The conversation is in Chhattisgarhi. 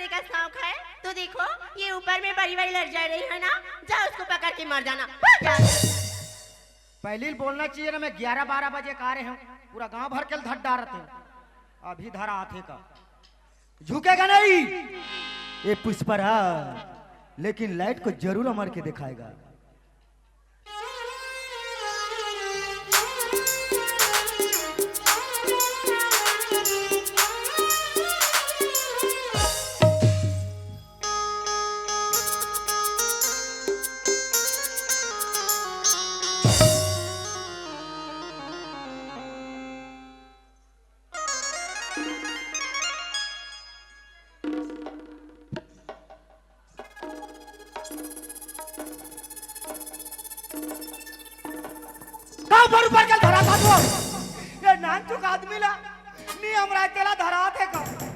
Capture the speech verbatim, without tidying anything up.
का शौक है तो देखो, ये ऊपर में बड़ी बड़ी लड़ जा रही है ना, जा उसको पकड़ के मर जाना, भाग जा। पहले ही बोलना चाहिए ना, मैं ग्यारह बारह बजे का आ रहे हूँ, पूरा गांव भर के धर डारत है, अभी धरा हाथे का झुकेगा नहीं ये पुष्पराज, लेकिन लाइट को जरूर अमर के दिखाएगा। का ऊपर ऊपर के धरा था तो? ये नानचुक आदमी ला नी हमरा तेला धरा थे का?